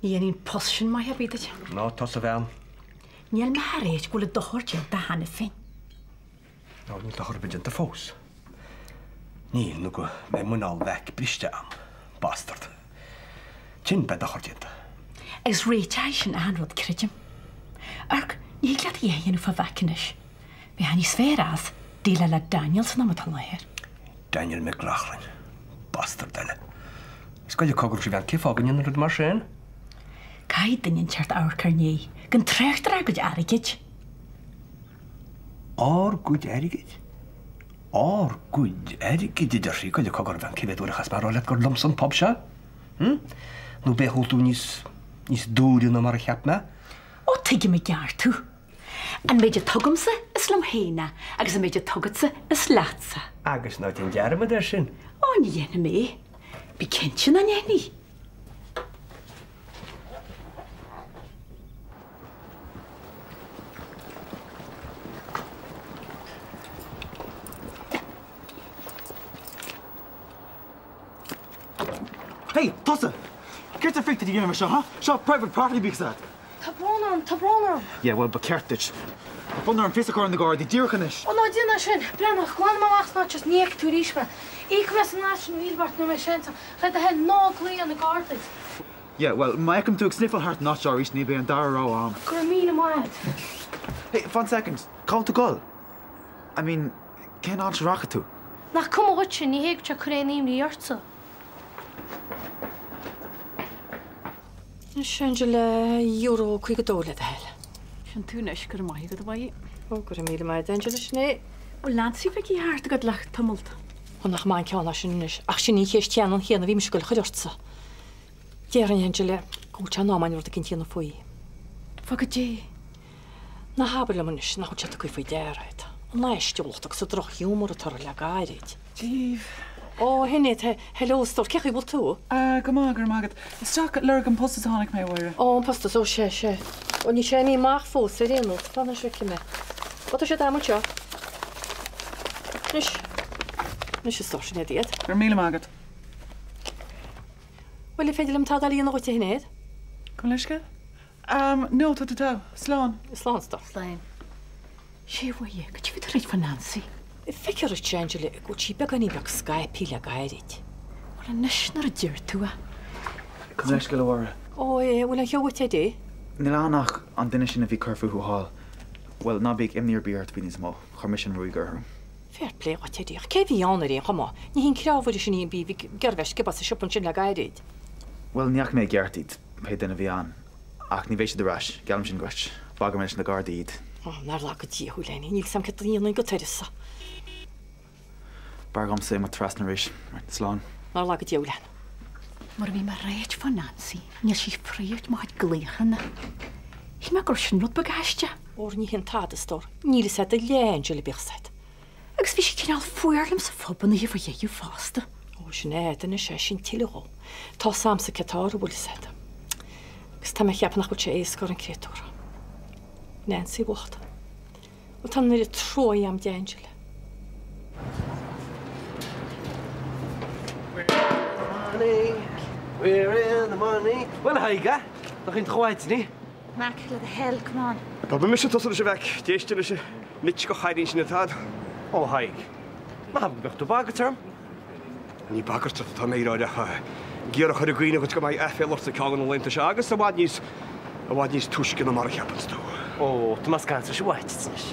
Ní dhéanfaidh an post sin maith ar bith duit. Ná tusa a bhean. Níl mé a ráit go bhfuil an dochar déanta cheana féin. Nó níl dochar ar bith déanta fós. Níl, nó go mbeidh muineál Mheaic briste a'm. Bastard. Sin beidh dochar déanta. Agus réiteoidh sin achan rud, creidim. Amharc, ní thig leat a dhath a dhéanamh fá Mheaic anois. Bheifeá níos fearr as déileáil le Daniel san am atá i láthair. Daniel McLaughlin. Bastard eile. Is goile cogar a bhean, cén fáth go ndéanann rud mar sin? Caithfidh duine inteacht amharc ár ndiaidh, gan trácht ar ár gcuid airgid. Ár gcuid airgid? Ár gcuid airgid, a deir sí, goile cogar a bhean, cé mhéad uair a chaithfeas mé a rá leat gur liomsa an pub seo? Hm? Nó b'é a bhfuil tú níos, níos dúire ná mar a cheap mé? Ó, tuigim i gceart thú. An méid a tugaimse, is liom féin é, agus an méid a tugadsa, is leatsa. Agus ná déan dearmad air sin. Ó, ní dhéanfaidh mé. Bí cinnte nach ndéanfaidh. Hey, tusa! Céard sa fric tá tú a dhéanamh anseo, huh? Seo private property bíodh a fhios agat. Tá brón orm, tá brón orm. Yeah, bhuel, ba cheart duit. Tá fonn orm fios a chur ar na Gardaí díreach anois. Ó, ná déan é sin! Breathnaigh, glanfaidh mé amach san áit seo is ní fheicfidh tú arís mé. Íocfaidh mé as an leath sin míle beart nuair a bheidh mé seinte. Le do thoil, ná glaoigh ar na Gardaí. Yeah, bhuel, má fheicim tú ag sniffáil thart an áit seo arís ní bheidh an dara rogha a'm. Go raibh míle maith agat. Hey, fan second, cá bhfuil tú ag dul? I mean, cén áit a rachaidh tú? Nach cuma dhuitse, ní hé go bhfuil sé ag cur aon imní ortsa. Anois, Angela, euro 52 le do thoil. Sin tú anois, go raibh maith agat, a Mháire. Ó, go raibh míle maith agat, Angela, sin é. Bhfuil Nancy Mhicí thart agat le tamalt? Ó, nach maith an ceann é sin anois. Ach sin í an cheist cheannann chéanna a bhí mise ag goil a chur ortsa. Déarfainn, Angela, go bhfuil sé in am a'inn rud eicínt a dhéanamh faoi. Fá goidé? Ná habair liom anois nach bhfuil sé tugtha faoi deara agat, an fhaistúlacht agus an drochghiúmar atá orthu le gairid. Dia daoibh. Ó, a Shinéad, hello, a stór, cén chaoi a bhfuil tú? Ah, go maith, go raibh maith agat. Isteach ag lorg an postas a tháinig mé, a Mháire. Ó, an postas, ó, sea, sea. Ó, níl sé imithe amach fós ar aon nós, fan anois feicfidh mé. Ó, tá sé a'm anseo. Anois, anois a stór, Sinéad iad. Go raibh míle maith agat. Bhuel, an féidir liom tada eile a dhéanamh dhuit, a Shinéad? Gabh mo leithscéal? Am, No, tá tú togha. Slán. Slán, a stór. Slán. Sea, a Mháire, cad é a bhí tú ag ráit fá Nancy? Feictear duit, Angela, go bhfuil sí beagáinín beag scaipthe le gairid. Bhuel, anois nuair a deir tú é. Gabh mo leithscéal, a Mháire. Ó, eh, bhfuil aon cheo uait, Eddie? Níl ann ach an duine sin a bhí ag cur fúthu thall. Bhuel, ná bíodh imní ar bith ort faoi níos mó. Chuir mise an ruaig orthu. Fair play dhuit, Eddie, ach cé a bhí ann ar aon chuma? Ní hí an crábhaire sin í an bí a bhí ag iarraidh bheith sciobtha as an siopa ansin le gairid. Bhuel, ní fhaca mé i gceart iad. pé duine a bhí ann. Ach ní bheidh siad ar ais, geallaim sin dhuit. Bhagair mé leis na Gardaí iad. Ó, nár laga Dia thú, Lenny. Níl 'fhios a'm céard a dhéanfainn go t-uireasa. B'fhearr dhomsa imeacht trasna arís. Right, slán. Nár laga Dia thú, Len. Mar a bhí mé ag ráit fá Nancy, níl sí ag freagairt mo chuid glaochanna. Shíl mé go raibh sin rud beag aisteach. Óra ní hin tada, a stór. Níl 'fhios a'd a leath, Angela, bíodh 'fhios a'd. Agus bhí sí cineál fuar liom sa phub an oíche fá dheireadh fosta. Ó, sin é anois é, sin tuilleadh dhó. Tá 'fhios a'msa céard tá orthu, bhfuil 'fhios a'd. Agus tá mé a cheapadh nach bhfuil sé éasca ar an créatúr. Nancy bhocht. Bhuel, tá an oiread truaí a'm di, Angela. Money, we're in the money. Bhuel, a Thaidhg, nach iontach an mhaidin í? Mac, le do thoil, come on. Babaidh mise tusa anois a Mheaic, d'éist leis an mitch go chailín sin atá a'd. Ó, a Thaidhg, ná habair go mbeadh tú ag bagairt orm. Ní bagairt ort atá mé ag rá ach ag iarraidh a chur i gcuimhne dhuit go mbeidh aiféala ort ag ceann de na laethanta seo agus i bhfad níos, i bhfad níos túisce ná mar a cheapanns tú. Ó, tá mé ag caint leis an bhfaitíos anois.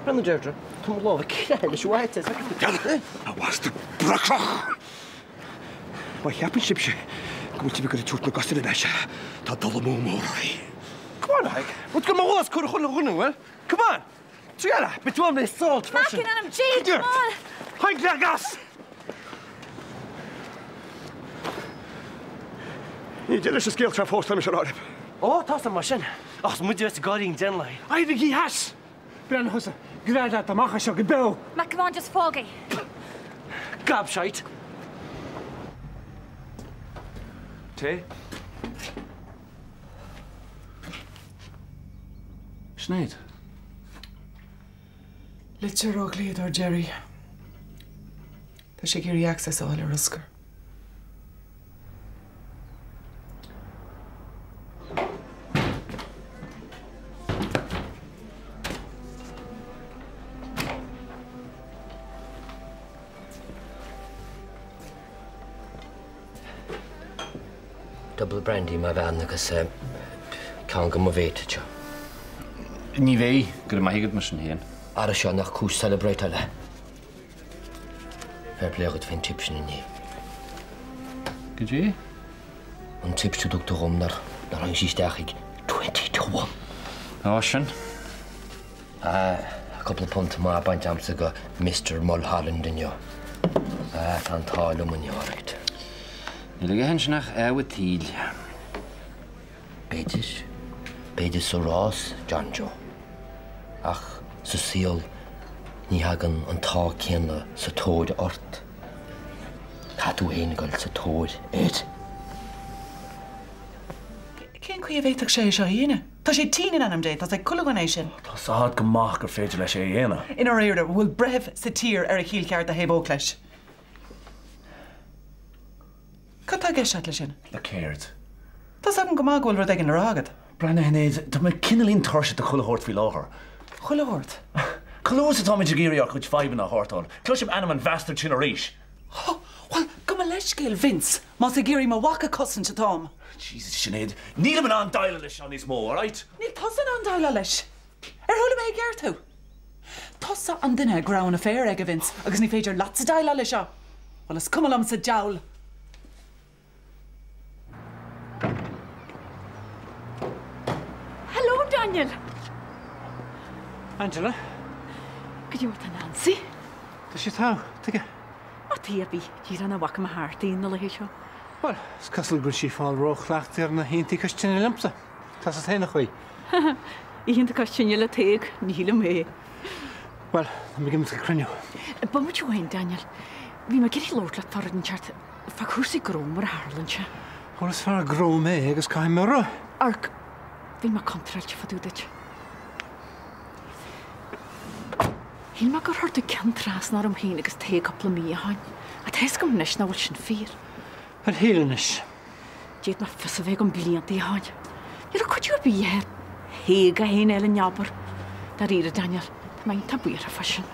Breathnaigh Deirdre, tá mo lámha ag creathadh leis an bhfaitíos. A bhastard brocach! Má cheapann sibhse go bhfuil sibh ag goil ag tabhairt na gcos ar ais, tá dul amú mór oraibh. Come on, Tadhg. Rud go mba bhlas cur chuile dhuine, bhfuil? Come on! Triail é! Beidh tú ann le salt freisin. Mac in ainm Dé, come on! Tadhg le gas! Ní deireadh leis an scéal seo fós, tá mise a rá libh. Ó, tá san mar sin. Ach is muide a bheas ag gáirí an déan lae. Éirígí as! Breathnaigh thusa, gread leat amach as seo go beo! Mac, come on, just fág é. Gobshite! Tae? Sinéad. Litir ó dhlíodóir Gerry. Tá sé ag iarraidh access a fháil ar Oscar. Double brandy má bhean agus ceann go mo mhéit anseo. Ní bheidh, go raibh maith agat mar sin féin. Ara seo nach cúis celebrate-áil é. Fair play dhuit faoin tip sin inné. Goidé? An tip a thug tú dhom nár tháinig sí isteach ag 21. Á, sin. Ah, cúpla punt maith bainte a'msa go Mister Mulholland inniu. Ah, tá an t-ádh liom inniu, alright. Níl aige ansin ach ádh an tsaoil. B'fhéidir, b'fhéidir sa rás, John Joe. Ach sa saol ní thagann an t-ádh céanna sa tóir ort. Caithfidh tú féin dul sa tóir air. Cén chaoi a bhféadfadh sé é seo a dhéanamh? Tá sé tinn in ainm Dé, tá's ag chuile dhuine é sin. Tá's a'd go maith gur féidir leis é a dhéanamh. I ndáiríre, an bhfuil breitheamh sa tír ar a chiall cheart a thaobhódh leis? Cad tá i gceist agat leis sin? Le céard? Tá's agam go maith go bhfuil rud éigin le rá agat. Breathnaigh, a Shinéad, tá mé cineáilín tuirseach de chuile shórt faoi láthair. Chuile shórt? Chuile uair atáimid ag iarraidh ár gcuid fadhbanna a shórtáil, cloisim ainm an bhastard sin arís! Bhuel, gabh mo leithscéal, Vince, más ag iarraidh mo mhac a chosaint atáim. Jesus, Sinéad, nílim in ann déileáil leis seo níos mó, alright? Níl tusa in ann déileáil leis. Ar chuala mé i gceart thú? Tusa an duine go raibh an affair aige, Vince, agus ní féidir leatsa déileáil leis seo. Bhuel, is cuma liom sa diabhal. Hello, Daniel! Angela? Goidé mar tá Nancy? Tá sí togha, tuige? Ó tuige ar bith, díreach nach bhfaca mé thart í na laethe seo. Bhuel, is cosúil go bhfuil sí ag fáil ró-chleachtaithe ar na hoícheantaí cois tine liomsa. Tá's a't fhéin an chaoi. Oícheanta cois tine le Tadhg, ní shílim é. Bhuel, tá mé ag imeacht ag cruinniú. Bomaite amháin, Daniel. Bhí mé ag iarraidh labhairt leat fá rud inteacht. Fá chúrsaí gnó mar a tharlaíonn sé. Bhuel, is fear gnó mé agus caithfidh mé rith. Amharc, bhí mé contráilte fá dtaobh duit. Shíl mé gur chuir tú ceann trasna orm féin agus Tadhg cúpla mí ó shin. Ach tá fhios agam anois nach bhfuil sin fíor. Ar shíl anois. D'fhéad mé fios a bheith agam blianta ó shin. Ní raibh cuidiú ar bith ar Thaidhg é féin a fháil in obair. Dáiríre, Daniel, tá mé iontach buartha fá sin.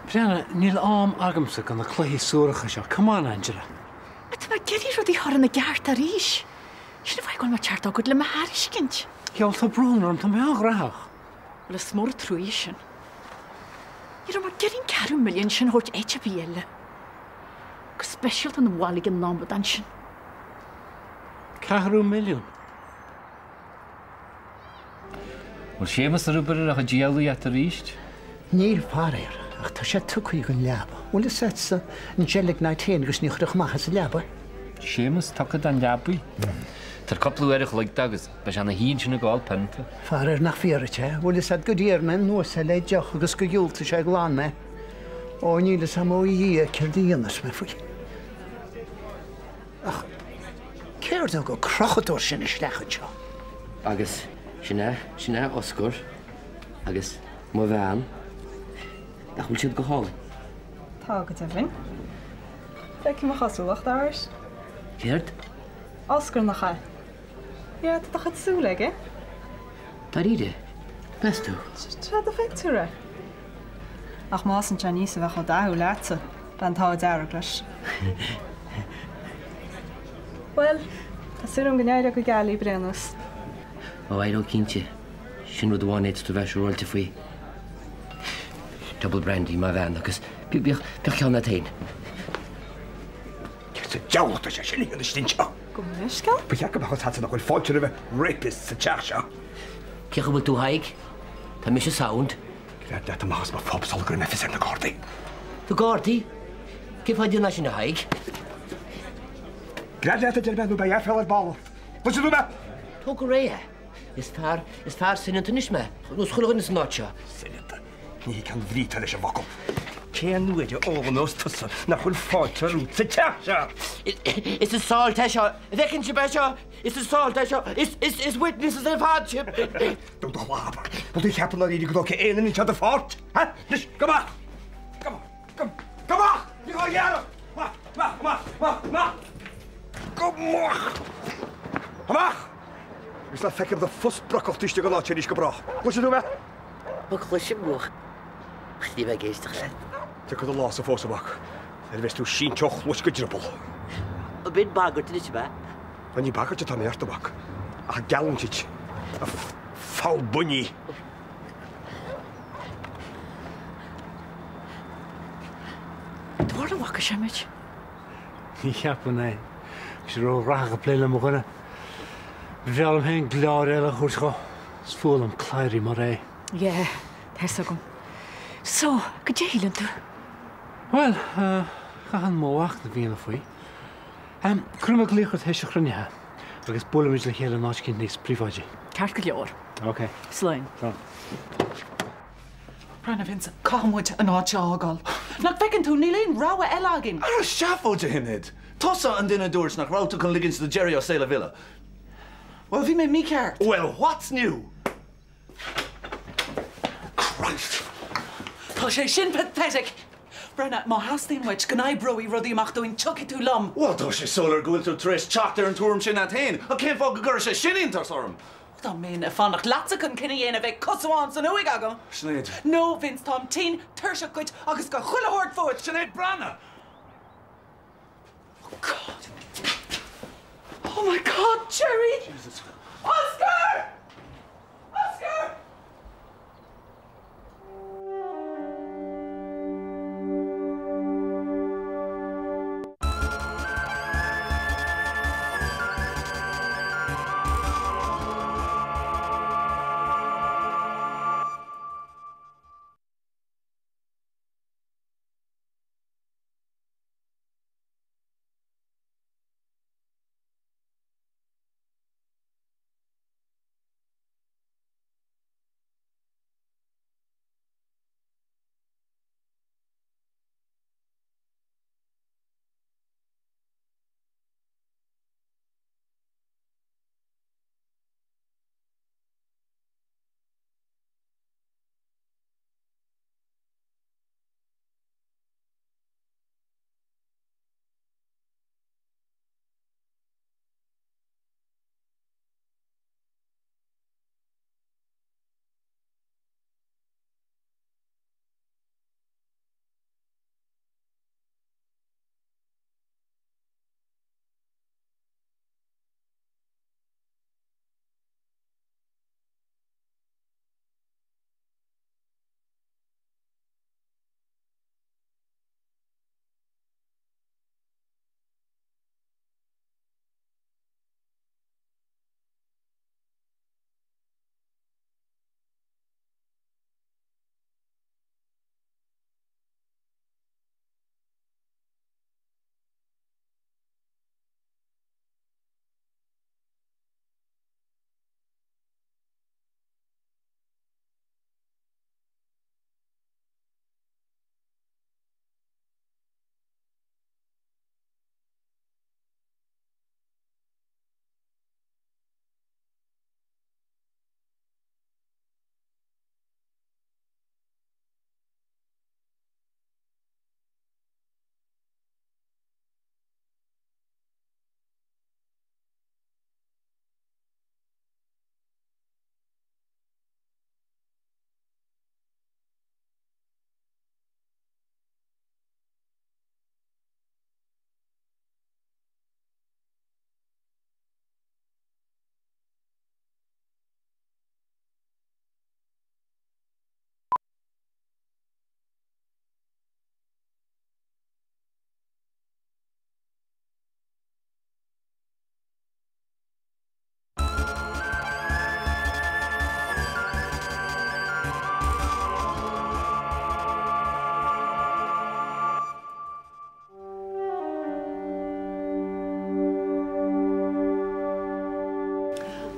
Breathnaigh, níl am agamsa do na cluichí suaracha seo. Come on, Angela. Ach tá mé ag iarraidh rudaí a chur ina gceart arís. Sin an fáth go bhfuil mé ag teacht chugat le mo thairiscint. Bhuel, tá brón orm, tá mé an-ghnóthach. Bhuel, is mór an truaighe sin. Ní raibh mé ag iarraidh an ceathrú milliún sin a thabhairt áit ar bith eile. Go speisialta don Mhalligan amadán sin. Ceathrú milliún? Bhfuil Séamus ar obair ar a chuid diabhlaíochta arís? Níl, faraor, ach tá sé tugtha den leaba. Bhfuil fhios a'dsa angelic night féin agus ní chuirfeadh amach as an leaba é. Séamus tugtha den leabaidh. Tabhair cúpla uair a chloig dó agus beidh sé ina shuí ansin ag ól pionta. Faraor nach fíor duit é. Bhfuil fhios a'd gur iarr mé anuas é le deoch agus gur dhiúltaigh sé glan mé. Ó, níl fhios a'm ó Dhia céard a dhéanfas mé faoi. Ach céard thug an crochadóir sin isteach anseo? Agus sin é, sin é Oscar agus mo bhean. Nach bhfuil siad go hálainn? Tá, go deimhin. Feicim a chosúlacht air. Céard? Oscar nach ea? Yeah, tá do chuid súl aige. Dáiríre? Meas tú? Sea, do phictiúr é. Ach má fhásann sé aníos a bheith chomh dathúil leatsa, beidh an t-ádh dearg leis. Bhuel, tá súil agam go n-éireoidh go geal libh ar aon nós. Ó, éireoidh cinnte. Sin rud amháin a fhéadfas tú a bheith siúráilte faoi. Double brandy má bhean agus bíodh ceann agat féin. Céard sa diabhal atá sé sin a dhéanamh istigh anseo? Gabh mo leithscéal? Ba cheart go mbeadh fhios agatsa nach bhfuil fáilte roimh rapist sa teach seo. Cén chaoi a bhfuil tú, a Thaidhg? Tá mise sound. Gread leat amach as mo phub sula gcuirfidh mé fios ar na Gardaí. Na Gardaí? Cén fáth a ndéanfá sin, a Thaidhg? Gread leat a deir mé nó beidh aiféala ar ball ort. Cloiseann tú mé? Tóg go réidh é. Is fear, is fear soineanta anois mé, ar nós chuile dhuine san áit seo. Soineanta? Ní thuigim an bhrí atá leis an bhfocal. Cén uair a fhoghlaimeos tusa nach bhfuil fáilte romhat sa teach seo? Is assault é seo! An bhfeiceann sibh é seo? Is assault é seo! Is, is, is witnesses ar fad sibh! Dún do chlab! Bhfuil tú ag ceapadh ndáiríre go dtógfaidh aon duine anseo do pháirt? Ha? Anois, gabh amach! Gabh, gabh, gabh amach! Ní dhá ghearradh! Amach! Amach! Amach! Amach! Amach! Gabh amach! Amach! Agus ná feicim do phus brocach taobh istigh den áit seo arís go brách. Cloiseann tú mé? Ó chloisim uacht ní bheidh ag éisteacht leat. Tiocfaidh do lá-sa fós, a mhac, nuair a bheas tú sínte ó chluais go drioball. An b'in bagairt anois, ab ea? Ó ní bagairt atá mé ort, a mhac, ach ag geallúint duit, a pholl buinní! Dúirt a bhfaca sé muid. Ní cheapaim é. Bhí sé róghnóthach ag plé le mo dhuine. Ba bhreá liom féin gleo eile a thabhairt dhó. Is fuath liom cladhairí mar é. Yeah, tá fhios agam. So, goidé a shíleann tú? Bhuel, chaithfinn mo mhachnamh a dhéanamh faoi. Cuirfidh mé glaoch ort théis an chruinnithe agus buailfimid le chéile in áit eicínt níos príobháidí. Ceart go leor. Ok. Slán. Slán. Breathnaigh, Vince, caithfidh muid an áit seo a fhágáil. Nach bhfeiceann tú, níl aon rogha eile againn. Ara seafóid a Shinéad! Tusa an duine a dúirt nach raibh tú chun ligint do Gerry ár saol a mhilleadh. Bhuel, bhí mé mícheart. Well, what's new? Christ! Tá sé sin pathetic! Breathnaigh, má theastaíonn uait go n-oibreoidh rudaí amach dúinn, tiocfaidh tú liom. Bhuel, tá sé soiléir go bhfuil tú tar éis teacht ar an tuairim sin a't féin, ach cén fáth go gcuirfeadh sé sin iontas orm? Dá mbeinn ag fanacht leatsa chun cinneadh a dhéanamh, bheadh cos amháin san uaigh agam. Sinéad. No, Vince, táim tinn tuirseach dhuit agus de chuile shórt fút! Sinéad, breathnaigh! Oh God! Oh my God, Gerry! Jesus. Oscar! Oscar!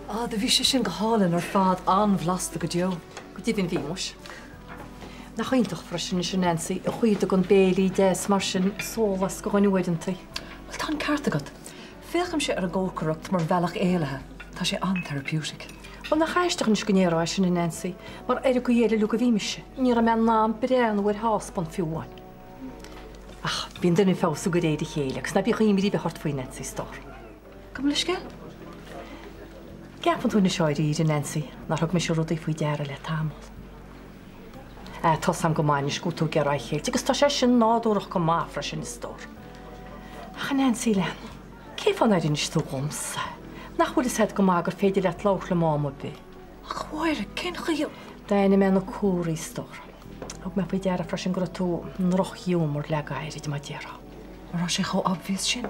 Á, do bhí sé sin go hálainn ar fad, an-bhlasta go deo. Go deimhin bhí, muis. Nach iontach freisin anois a Nancy, an chaoi a dtugann béilí deas mar sin sólás do dhuine uaireanta. Bhuel, tá an ceart agat. Féachaimse ar an gcócaireacht mar bhealach éalaithe. Tá sé an-therapeutic. Bhuel, nach aisteach anois go ndéarfá é sin, a Nancy, mar ar an gcaoi eile uilig a bhí mise, ní raibh mé in ann breathnú ar sháspan fiú amháin. Ach bíonn duine ag feabhsú de réir a chéile agus ná bíodh imní ar bith ort faoi, Nancy, stór. Gabh mo leithscéal? Ceapann tú anois dháiríre, Nancy, nár thug mise rudaí faoi deara le tamall. Tá 's a'm go maith anois go bhfuil tú ag iarraidh a cheilt agus tá sé sin nádúrach go maith freisin, a stór. Ach a Nancy lean. Cén fáth nár inis tú dhomsa? Nach bhfuil fhios agat go maith gur féidir leat labhairt liom am ar bith? Ach a Mháire, cén chaoi a. D'aithnigh mé na comharthaí, a stór. Thug mé faoi deara freisin go raibh tú i ndrochghiúmar le gairid, mar a déarfá. An raibh sé chomh obvious sin?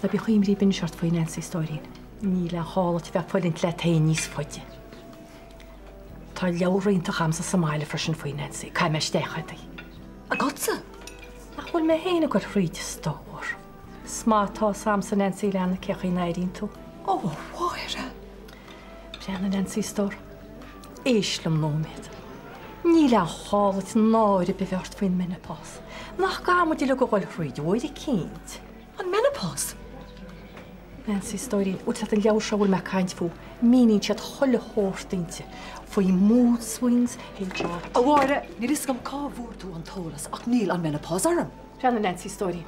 Ná bíodh imní ar bith anois ort faoi Nancy, a stóirín. Níl aon chall duit a bheith ag fulaingt leat féin níos faide. Tá leabhar iontach a'msa sa mbaile freisin faoi Nancy. Caithfidh mé isteach é duit. Agatsa? Nach bhfuil mé féin ag goil thríd, a stór. Is maith atá fhios a'msa Nancy leanna cé chaoi n-airíonn tú. Ó, a Mháire! Breathnaigh Nancy, a stór. Éist liom nóiméad. Níl aon chall duit náire ar bith a bheith ort faoin menopause. Nach gcaithfidh muid uilig a dhul thríd uair eicínt? An menopause? Nancy, a stóirín, bhfuil fhios agat an leabhar seo a bhfuil mé ag caint fúthu, míníonn siad chuile shórt inti, faoi mood swings, HR. A Mháire, níl fhios agam cá bhfuair tú an t-eolas ach níl an menopause orm. Breathnaigh Nancy, a stóirín,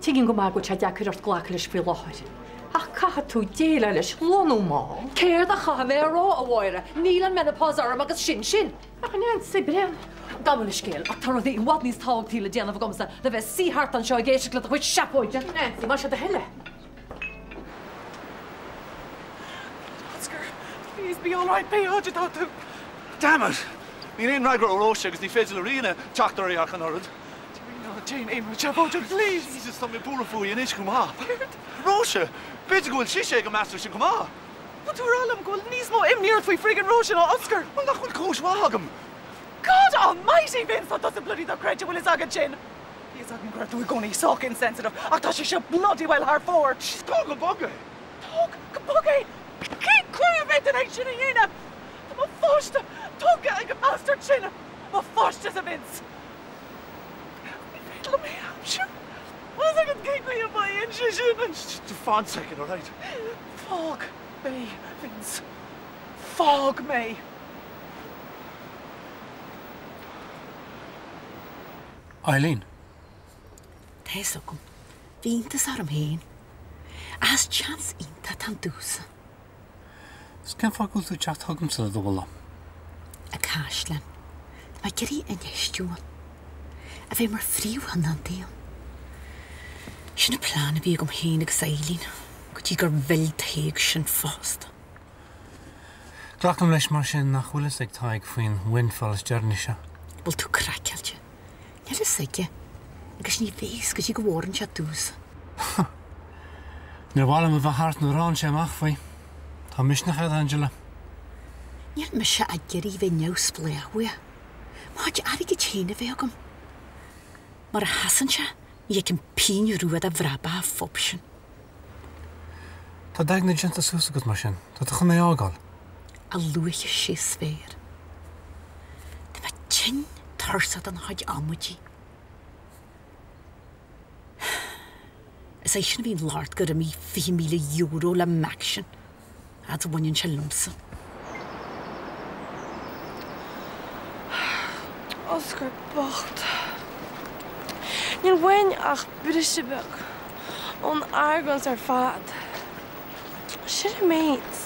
tuigim go maith go bhfuil sé deacair ort glacadh leis faoi láthair, ach caithfidh tú déileáil leis luath nó mall. Céard a chaithfidh mé a rá, a Mháire? Níl an menopause orm agus sin sin. Ach a Nancy, breathnaigh. Gabh mo leithscéal, ach tá rudaí i bhfad níos tábhachtaí le déanamh agamsa ná bheith suí thart anseo ag éisteacht le do chuid seafóide. Nancy, más é do thoil é. Oscar, please be all right, pé áit atá tú. Damn it! Níl aon fhreagra ó Róise agus ní féidir le Ríona teacht uirthi ach an oiread. Ná déan aon rud seafóideach, please! Jesus, tá mé buartha fúithi anois chomh maith. Céard? Róise! B'fhéidir go bhfuil sise ag an mbastard sin chomh maith! Bhfuil tú ag rá liom go bhfuil níos mó imní ort faoi friggin Róise ná Oscar? Bhuel, nach bhfuil cúis mhaith agam? God almighty, Vince, tá tusa bloody dochreidte, bhfuil fhios agat sin? Bhí fhios agam go raibh tú i gcónaí sách insensitive, ach tá sé seo bloody well thar fóir! Jeez, tóg go bog é! Tóg go bog é? Cén chaoi a bhféadfainn é sin a dhéanamh? Tá mo pháiste tógtha ag an mbastard sin! Mo pháiste-sa, Vince! Ní féidir liom é a aimsiú. Bhfuil fhios agat cén chaoi a bhfaigheann sé sin? Fan second, alright? Fág mé, Vince. Fág mé. Eileen. Tá fhios agam. Bhí iontas orm féin. Ach is seans iontach atá ann domhsa. 'S cén fáth go bhfuil tú ag teacht chugamsa le do bhfuil liom? An caisleán. Tá mé ag iarraidh infheistiú ann. A bheith mar phríomhthionóntaí ann. Sin an plean a bhí agam féin agus Eileen, go dtí gur mhill Tadhg sinn fosta. Glacaim leis mar sin nach bhfuil fhios ag Tadhg faoin windfall is deireanaí seo. Bhfuil tú craiceáilte? Níl fhios aige, agus ní bheidh fhios go dtí go bhfóireann sé domhsa. Níor mhaith liom a bheith thart nuair a fhaigheann sé amach faoi. Tá misneach agat, Angela. Níl mise ag iarraidh bheith neamhspleách uaidh. Mo chuid airgid féin a bheith agam. Mar a sheasann sé, ní fheicim pingin rua de bhrabach an phub sin. Tá d'aigne déanta suas agat mar sin. Tá tú chun é a fhágáil. A luaithe sé is féidir. Tá mé tinn tuirseach dena chuid amaidí. Is eisean a bhí ag labhairt gur imigh €20,000 le Mac sin, fhad is a bhaineann sé liomsa. Oscar bocht. Níl uainn ach briseadh beag ón argóint ar fad. Sin an méid.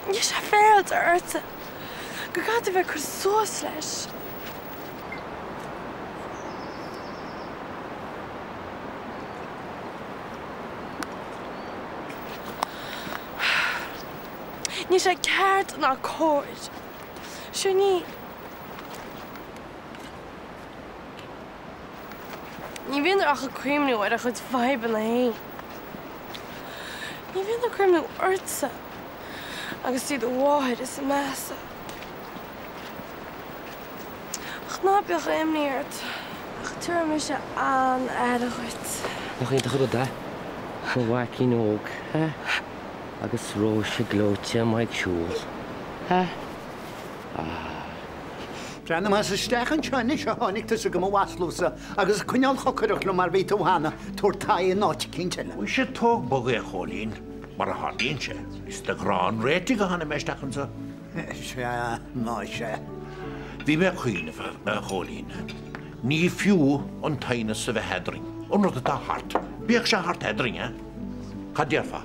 Níl sé féaráilte ortsa go gcaithfidh tú a bheith ag cur suas leis. Níl sé ceart ná cóir. Sin í. Ní bhíonn ach ag cuimhniú ar a chuid fadhbanna féin. Ní bhíonn ag cuimhniú ortsa agus í do mháthair is a measa. Ach ná bíodh imní ort, ach tabharfaidh mise an-aire dhuit. Nach iontach an rud é? Mo mhaicín óg, hé? Agus Róise gleoite amuigh ag siúl, hé? Ah. Breathnaigh, más isteach anseo anois a tháinig tusa do mo mhaslú-sa agus ag coinneáil chocaireacht liom mar bhí tú cheana, tabhair t'aghaidh in áit eicínt eile. Mhuise tóg bog é a Chóilín, mar a tharlaíonn sé, is de ghrá an réitigh a tháinig mé isteach anseo. Sea, ná sea. Bhí mé ag cuimhneamh, a Chóilín, ní fiú an t-aighneas a bheith eadrainn, an rud atá thart, bíodh sé thart eadrainn, eh? Cad déarfá?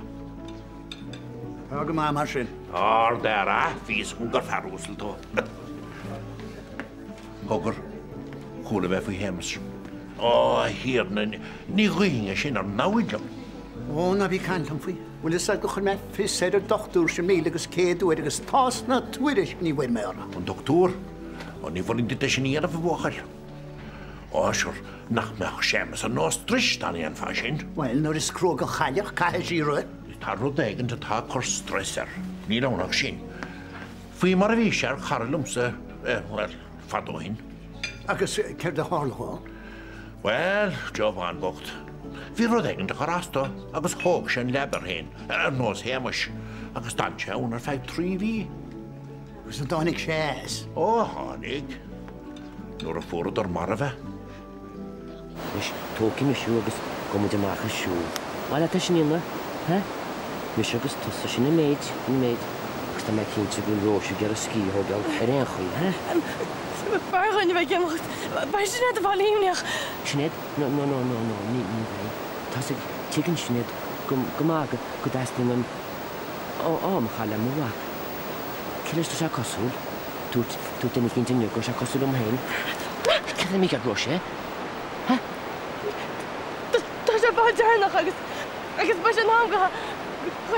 Tá go maith mar sin. Ardfhear, ah, bhí fhios agam gur fear uasal tú. Cogar, chuala mé faoi Shéamus. Ó, a Thiarna, ní ghuífinn é sin ar namhaid liom. Ó, ná bí ag caint liom faoi. Bhfuil fhios a'd gur chuir mé fios ar an dochtúir sin 1,100 uair agus tá sna tuairisc ní bhfuair mé orthu. An dochtúir? Ó, ní mholfainn duit é sin a dhéanamh, a bhuachaill. Ó, sure, nach mbeadh Séamus ar nós dris dá ndéanfá sin? Bhuel, nuair is cruaidh an chailleach, caithfidh sí rith. Tá rud éigint atá ag cur stress air, níl ann ach sin. Faoi mar a bhí sé ar chara liomsa, bhuel, fada ó shin. Agus céard a tharla dhó? Bhuel, Joe Bán bocht. Bhí rud éigint ag cur as dó agus thóg sé an leaba air féin, ar nós Shéamais, agus d'fhan sé ann ar feadh trí mhí. Agus an dtáinig sé as? Ó, tháinig. Nuair a fuaireadar marbh é. Anois, tógfaidh mise thú agus gabhfaidh muid amach ag siúl. Bhuel, tá sin ina, ha? Mise agus tusa, sin an méid, an méid. Agus tá mé cinnte go bhfuil Róise ag iarraidh scíth a thógáil ar aon chaoi, ha? B'fhearr dhúinn a bheith ag imeacht. Beidh Sinéad ag fáil imníoch. Sinéad? No, no, no, no, no, ní, ní bheidh. Tá's ag, tuigeann Sinéad go, go maith go, go dteastaíonn uaim am a chaitheamh le mo mhac. Cé leis tá sé cosúil? Dúirt, dúirt duine éicint inniu go raibh sé cosúil liom féin. Cad é mícheart Róise? Ha? Tá sé fáil deireanach agus, agus beidh sé in am go, go,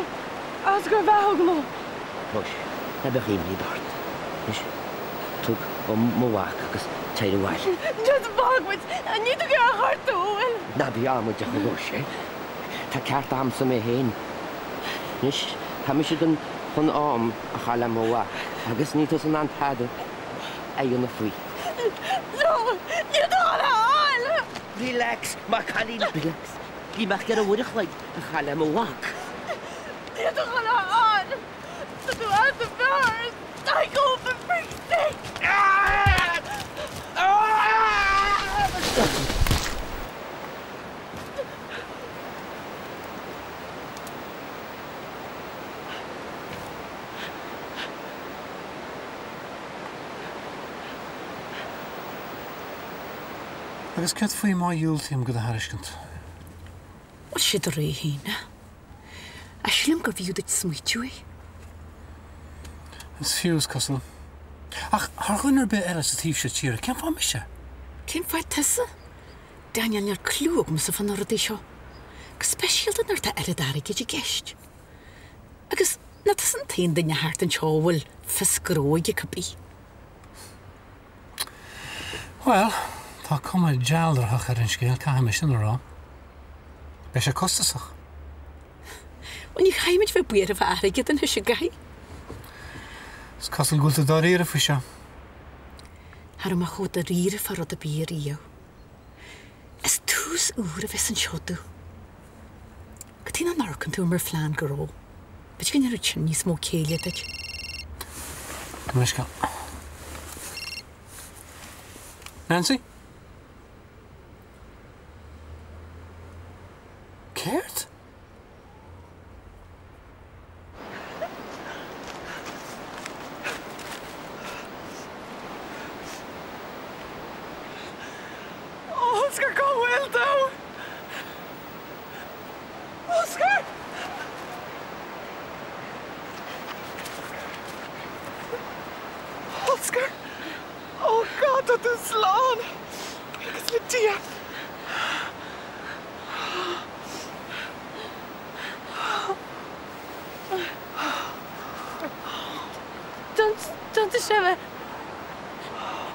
agus gur bheathóg nó. Róise, ná bíodh imní ar bith ort. Anois, tóg mo mhac agus téir abhaile. Just fág muid, níl tú ag iarraidh a ghortú, an bhfuil? Ná bí amaideach, a Róise. Tá ceart a'msa mé féin. Anois, tá mise chun am a chaitheamh le mo mhac agus níl tusa in ann tada a dhéanamh faoi. No, níl tú chun a fháil! Relax, mo chailín, relax. Níl mé ach ag iarraidh uair a chloig a chaitheamh le mo mhac. Níl tú chun a fháil! Tá tú as do mheabhair, psycho, for freak's sake! Agus céard faoi má dhiúltaím do do thairiscint? Bhuel, sé do rogha féin é. Ach sílim gurbh fhiú duit smaoitiú air. Is fiú, is cosúil. Ach thar dhuine ar bith eile sa taobh seo tíre, cén fáth mise? Cén fáth tusa? Daniel, níl cliú agamsa fá na rudaí seo. Go speisialta nuair atá oiread airgid i gceist. Agus nach tusa an t-aon duine thart anseo a bhfuil fios gnó aige cibé. Bhuel, tá cuma dealraitheach ar an scéal, caithfidh mé sin a rá. Beidh sé costasach. Bhuel, ní chaithfimid bheith buartha fá airgead anois, an gcaithfidh? Is cosúil go bhfuil tú dáiríre faoi seo. Cha raibh mé chomh dáiríre fá rud ar bith riamh. Is tús úr a bheas anseo domh. Cad chuige nach n-amharcann tú ar mo phlean gnó? B'fhéidir go ndéarfadh sin níos mó céille duit. Gabh mo leithscéal. Nancy? Céard? Oscar, cá bhfuil tú? Oscar! Oscar! Oh God, tá tú slán! Buíochas le Dia! D'ionsaigh sé mé.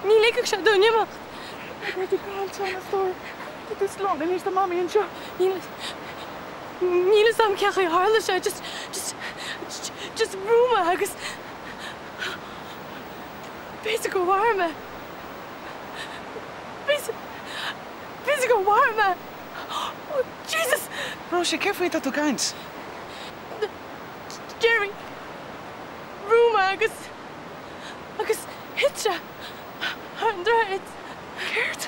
Ní ligfeadh sé dúinn imeacht. Tá tú caillte, a stór. Tá tú slán anois, tá Mamaí anseo. Níl níl fhios a'm cén chaoi a tharla sé. Just just just bhrúigh mé agus b'fhéidir gur mharaigh mé. B'fhéidir b'fhéidir gur mharaigh mé. Oh Jesus! Róise, céard faoi atá tú ag caint? Jerry! Bhrúigh mé agus, agus thit sé thar an droichead. Céard?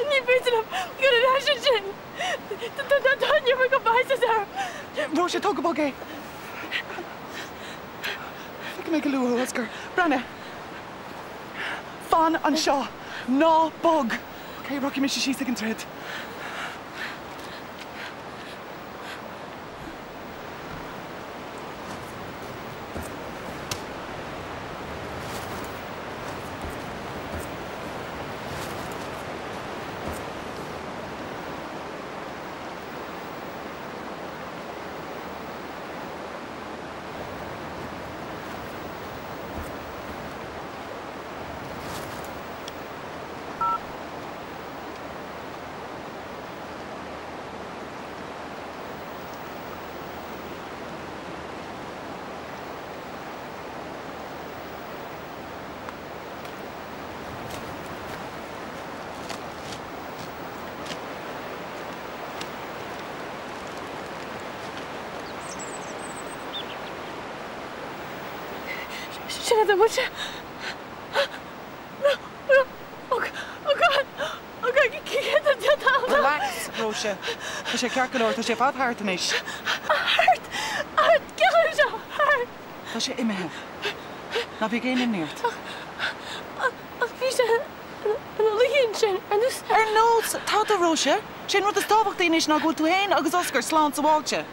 Ní féidir liom dul ar ais ansin. Tá an iomarca maitheasa orm. Róise, tóg go bog é. Feicfidh mé go luath thú, Oscar. Breathnaigh. Fan anseo. Ná bog. Ok, rachaidh mise síos ag an droichead. Sinéad, an bhfuil sé? No, no, oh oh God, oh God, céard a déanamh? Relax, Róise. Tá sé ceart go leor, tá sé ar fad thart anois. Thart? Thart? Cén chaoi a bhfuil sé thart? Tá sé imithe. Ná bíodh aon imní ort. Ach bhí sé ina luí ansin, ar nós. Ar nós tada, Róise. Sé an rud is tábhachtaí anois ná go bhfuil tú féin agus Oscar slán sábháilte.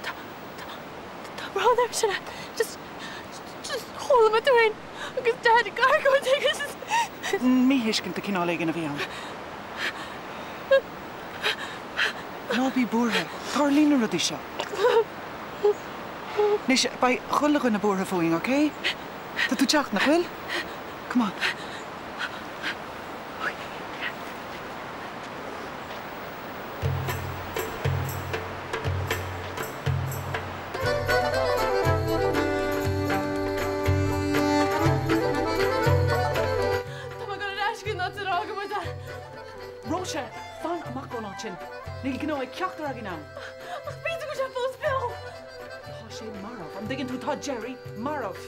Tá, tá, tá brón orm, Sinéad. Just, just chuala mé tú féin agus Dad ag argóint agus just. Míthuiscint de chineál éigin a bhí ann. Ná bí buartha. Tarlaíonn na rudaí seo. Anois, beidh chuile dhuine buartha fúinn, ok? Tá tú ag teacht, nach bhfuil? Come on. Tá mé ag dul ar ais go dtí an áit ar fhág muid é. Róise, fan amach ón áit sin. Níl gnó ag ceachtar againn ann. Ach b'fhéidir go bhfuil sé fós beo. Tá sé marbh. An dtuigeann tú? Tá Gerry marbh.